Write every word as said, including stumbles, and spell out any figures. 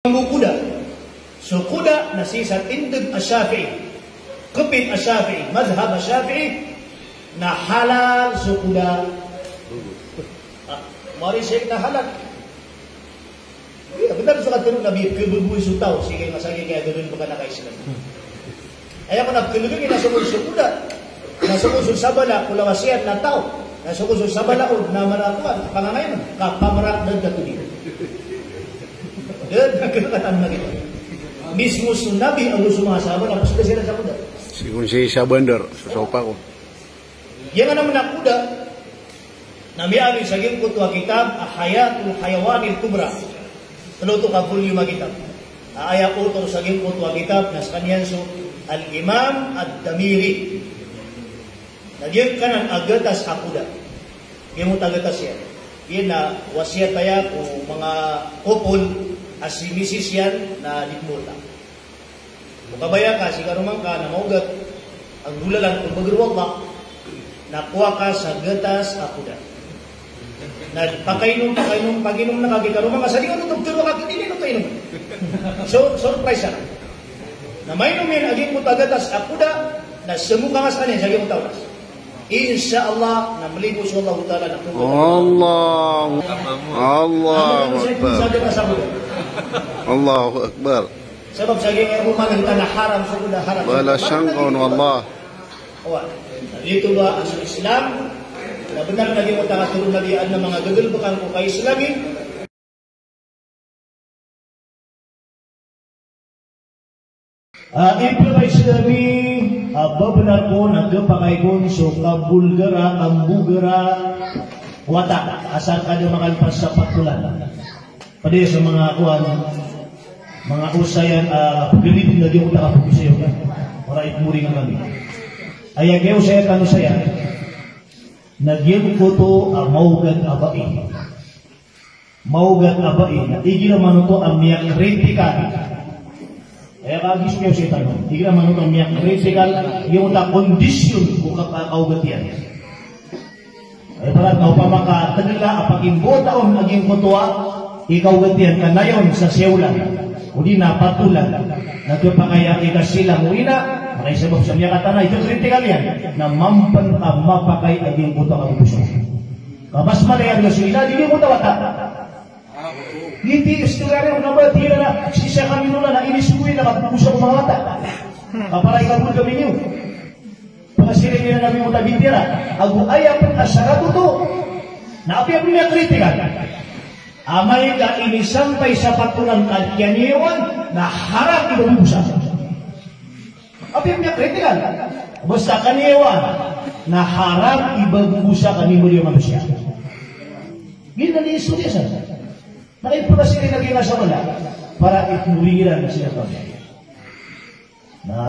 Mambo koda. So koda na sii sa tindg a Shafi'i. Kpit a Shafi'i, madhhab a Shafi'i, na halal so koda. Ah, mari sii na halal. Iya, bnar so katharo o Nabi, khabagoy so taw, sii ko masa giyangkai a gagl pkhan a ka-Islam. Aya kon a pkhalgn iyan na so kon so koda, na so kon so sabala ko lawas iyan na taw, na so kon so sabala on na mala kowan, pangangay on, ka pamrak dn da ko di. Dn, katan na gito. Mismo so Nabi ago so manga sahabah na pzada siran sa koda. Sii kon sii sa bandar, so sopa ko. Giyangkanan a koda na miyaaloy sa giyangkoto a kitab a Hayatul Hayawanil Kubra. Tlo oto ka volume a kitab. A aya author sa giyangkoto a kitab na skaniyan so Al-Imam Ad-Damiri. Na giyangkanan a gatas a koda. Giyangkoto a gatas iyan. Iyan na wasiyat aya ko manga couple a si misis iyan na di kmowata. O kabaya ka, si karoma ngka na maogat a golalan ko bagr o Allah, na kowa ka sa gatas a koda. Na pakainom, pakainom, paginom na ka ki karoma ngka, sa di ka oto ptharoa ka, di niyan oto inom. So, surprise siya. Na mainom iyan a giyangkoto a gatas a koda, na smoka ngka skaniyan sa giyangkoto a oras. Insha Allah, na mligo so Allahu Ta'ala na koda. Allahu, Allahu Akbar. Allahu Akbar. Sabap sa giyangkai a roma na haram so koda, haram. Balasan ka on o Allah. Oway. Giyoto ba so Islam? Na bnar na giyangkoto a katharo o Nabi a adn a manga gagl pkhan ko ka-Islami. A, ipkha-Islami, a, ba bnar kon a khapakay kon so kabulgara, kambogara, wata, asar ka da makalpas sa pat olan. Pd aya sa manga kowan, manga osayan, a, pgridin a giyangkoto a kapag-osay on. Para ipmoringan ami. Aya kiyaosay tano saya na giyangkoto a maogat a bai. Maogat a bai na igira man oto a miyakritikal. Aya kagiya so kiyaosay tano. Igira man oto a miyakritikal, giyangkoto a kondisyon o ka-, ka-, kaogat iyan. Ibarat na opama ka tgla a pakimbota on a giyangkoto a ikaogat iyan ka nayon sa siyaolan, odi na pat olan, na khapakay a ikasilang o ina, makaisabap sa miyakatana, ito kritikal iyan, na mampn a mapakay a giyangkoto a kabobosa. Ka mas mala iyan a so ina, di giyangkoto a wata. Giyoto i istorya niyo, na ba tira na, sii sa kami nola na inisogo iyan a kabobosa ko manga wata. Ka para ikabod kami niyo. Pangasirin iran a giyangkoto a bitiyara. Ago aya pn a sarat oto na apiya pn miyakritikal, amay ka inisampay sa pat olan ka kiyaniyawan na haram i babobosa. Apiya pn miyakritikal. Basta kaniyawan na haram i babobosa ka nimbaloy a manosiya. Giyanan i istorya san. Na ipkha-Islami na giyangkai a sabala para ipmoringan iran sii sa kami. Na